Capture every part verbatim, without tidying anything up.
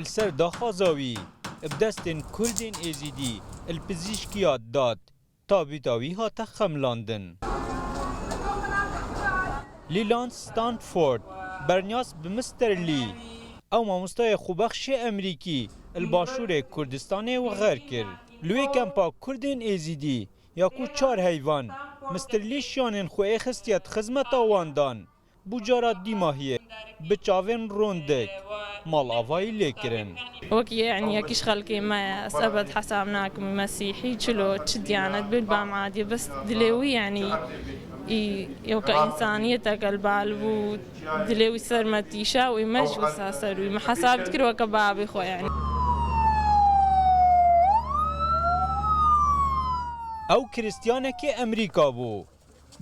Li ser daxwaza wî, bi destên Kurdên Êzîdî li pizîşkiya dad tabîta wî hate xemilandin. Leland Stanford bernyas bi Mister Lee, ew mamostayê xwebexşê Emerîkî, li başûrê Kurdistanê wexer kir. Li wê kempa Kurdên Êzîdî ya ku çar heyvan Mister Lee şiyanên xwe êxistiye di xizmeta wan dan, bû cara dîmahiyê bi çavên rondik mal avayî lê kirin. وەک یەعنی یەکیش خەلکی مەیە، ئەس ئەبەد حەساب ناکم مسیحی چلۆ چ دیانەت بێت بام عادیە، بەس دلێ وی یەعنی ئی یەوکە ئینسانیەتەکە لەبال بوو، دلێ وی سەرمە تیشا و ئیمەش وسا سەروی مە حەساب کرد وەکە بابی خۆ یەعنی. Ew Krîstiyanekî Emerîka bû.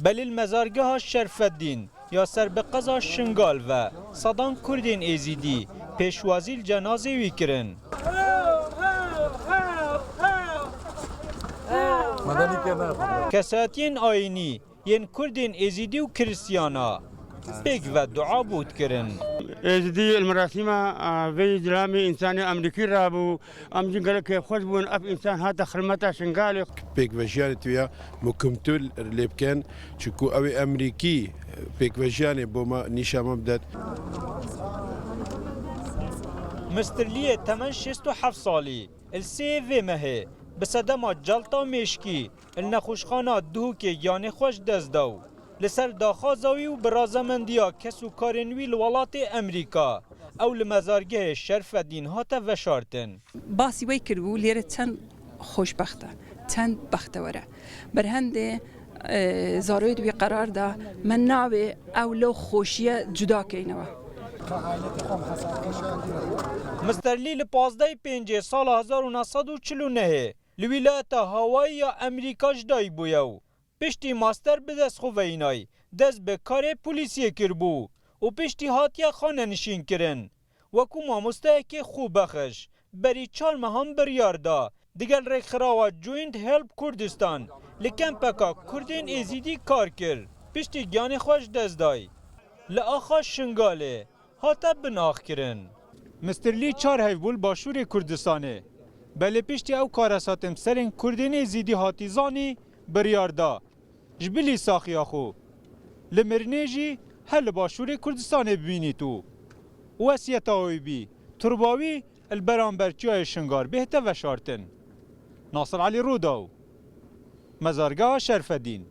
Belê li mezargeha Şerfeddîn ya ser bi qeza Şingal ve sedan Kurdên Êzîdî pêşwazî li cenazê wî kirin. Kesayetiyên ayînî yên Kurdên Êzîdî û Krîstiyana pêk ve dua bû dikirin. Êzîdî li merasîma vê îcramê însanê Emerîkî rabû. Em jî gelek kêfxweş bûn, ev însan hate xizmeta Şingalê. Pêkvejiyanê tu ya muhkimtir lê bikin, çunku ew ê Emerîkî pêkvejiyanê bo me nîşa me bidet. Mister Liyê temen şêst û heft salî, li sê vê mehê bi sedema celta mêşkî li nexweşxana Duhokê giyanê xwe ji dest da û li ser daxwaza wî û bi razemendiya kes û karên wî li welatê Emerîka, ew li mezargehê Şerfedîn hate veşartin. باسی وەی کردبوو لێرە چەند خۆشبەختە، چەند بەختەوەرە. بەرهەندێ، ئێ، زارۆی دوی قەراردا من ناوێ ئەو لەو خۆشیە جودا کەینەوە. Mister Lee li pazdehê pêncê sala hezar û neh sed û çil û nehê li wîlayeta Hawaii ya Emerîka ji dayik bûye û piştî master bi dest xwe veyînay, dest bi karê polîsiyê kiribû û piştî hatiye xanenişîn kirin. Wekû mamosteyekê xwebexiş, berî çar mehan biryar da, digel rêkxirawa Joint Help Kurdistan li kempeka Kurdên Êzîdî kar kir, piştî giyanê xwe ji dest day. Li axa Şingalê hate binaxkirin. Mister Lee çar heyv bû li başûrê Kurdistanê. Belê piştî ew karesatin bi serên Kurdên Êzîdî hatî zanî, biryar da ji bilî saxiya xwe li mirinê jî her li başûrê Kurdistanê bimînît û wesiyeta wî bî, turba wî li beramber Çiyayê Şingal bihête veşartin. Nasir Elî Rûdaw, Mezargeha Şerfedîn.